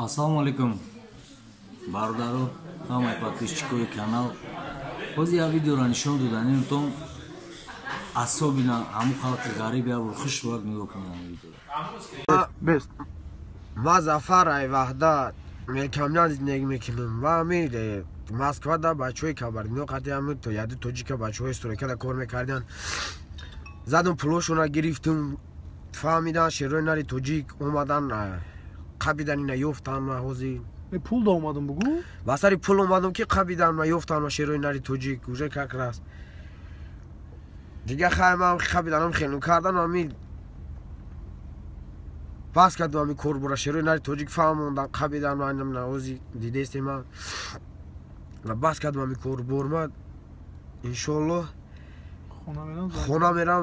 Ассалому алайкум, бародаро, ҳамаи подписчикои канал. Ҳозир як видеоро нишон доданим-тон, особенно ҳамун халқи ғариб, як бор хуш бояд нигоҳ кунед ҳамин видеоро. Бест. Ма Зафар, ай Ваҳдат, Мелкамян зиндагӣ мекунам. Ма ами Москвада бачаҳои кабардино қати ами яду тоҷика бачаҳои стройкада кор мекарданд. Задам, пулошона гирифтум. Фаҳмидан, шерои нари тоҷик омадан, қабидан, ина ёфтан. Ма ҳозир Пул да омадам, бугу. Ба сари пул омадам, ки қабидан ма, ёфтан ма шерои нари тоҷик. Уже как раз дига хай ман қабиданам, хелу кардан, ами бас кардам ами корбора. Шерои нари тоҷик фаҳмондан, қабидан ма, ҳози дидестем ма ва бас кардам ами корбор. Ма иншоаллоҳ хона мерам,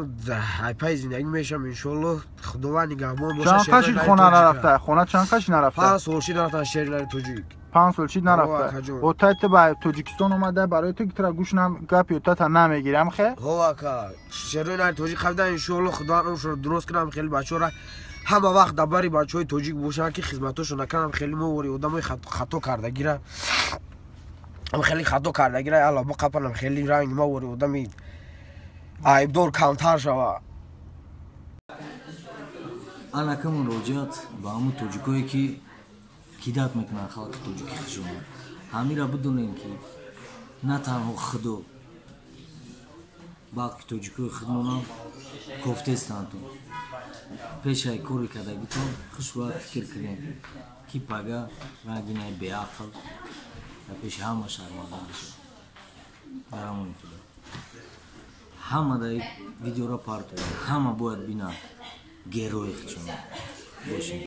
айпаи зиндагӣ мешам, иншоаллоҳ. Худованд нигаҳбон боша. Чанд қашид хона нарафта? Хона чанд қашид нарафта? 5 сол шид нарафтан шери нари тоҷик. 5 сол шид нарафта. Отай ту ба Тоҷикистон омада, барои ту тра гӯш гап ётата намегирам хе. Ҳо, ака, шерои нари тоҷик қабидан. Иншоаллоҳ, Худованд умршонро дуруст кунам, хеле бачаҳора ҳама вақт дар бари бачаҳои тоҷик бошанд, ки хизматошон накунам. Хеле мовори одамои хато кардагира, хеле хато кардагира алло биқапанам, хеле ранг мовори одами айбдор камтар шава. Анака муроҷиат ба ҳамун тоҷикое, ки кидать мекунанд халқи тоҷики хишона. Ҳамира бидонем, ки на танҳо Худо, балки тоҷикои худмонам кофтестанд. Пешаи кори кардагитон хуш бояд фикр кунем, ки пага рангинаи беақл дар пеши ҳама шарманда мешавад. Дар амони Худо. Ҳама дар видеоро партояд, ҳама бояд бинанд герои худшона бошем.